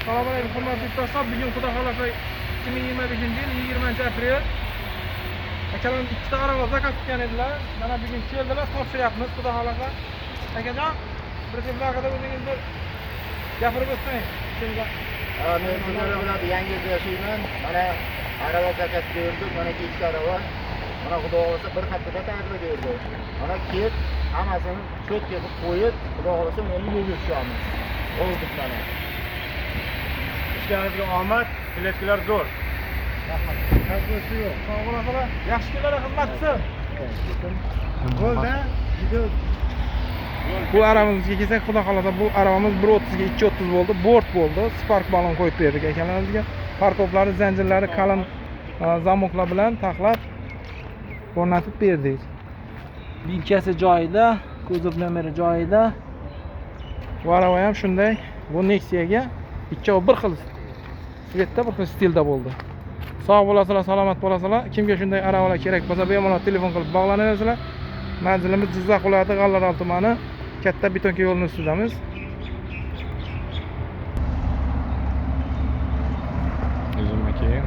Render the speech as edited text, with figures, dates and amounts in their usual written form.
Assalomu alaykum, hurmatli yurtdoshlar. Bugun, Xudo xohlasa, 2025-yil 20-aprel. Akalarimiz ikkita arava zakaz qilgan edilar. Mana bugun keldilar, topshiryapmiz, Xudo xohlasa. Akajon, bir haqida o'zingiz bir gapirib o'tsangiz. Kimga? Men Sirdaryo viloyati Yangiyevda yashayman. Mana arava zakaz berdik, mana ikkita arava. Mana, Xudo xohlasa, bir haftada tayyorlab berdi. Mana kelib, hammasini cho'tka qilib qo'yib, Xudo xohlasa, endi yo'lga tushamiz. Oldik mana. Ishlaringizga omad, biletlar zo'r. Rahmat. Yo'q. Sog' bo'lasizlar. Yaxshi kunlar, xizmat qilsin. Bo'ldi. Bu aravamizga kelsak, Xudo xohlasa, bu aravamiz 1.30 ga 2.30 bo'ldi. Bort bo'ldi. Spark balon qo'yib berdik akalarimizga. Parkovlari, zanjirlari qalin zamoklar bilan taxlab o'rnatib berdik. Bilkasi joyida, kuzov nomeri joyida. Bu arava ham shunday. Bu Nexia'ga ikkovi bir xil цвет da, bir xil stilda bo'ldi. Sog' bo'lasizlar, salomat bo'lasizlar. Kimga shunday aravalar kerak bo'lsa, bemalol telefon qilib bog'lanaverasizlar. Manzilimiz Jizzax viloyati G'allaorol tumani, Katta Betonka yo'lini ustidamiz. Yuzimga keyin.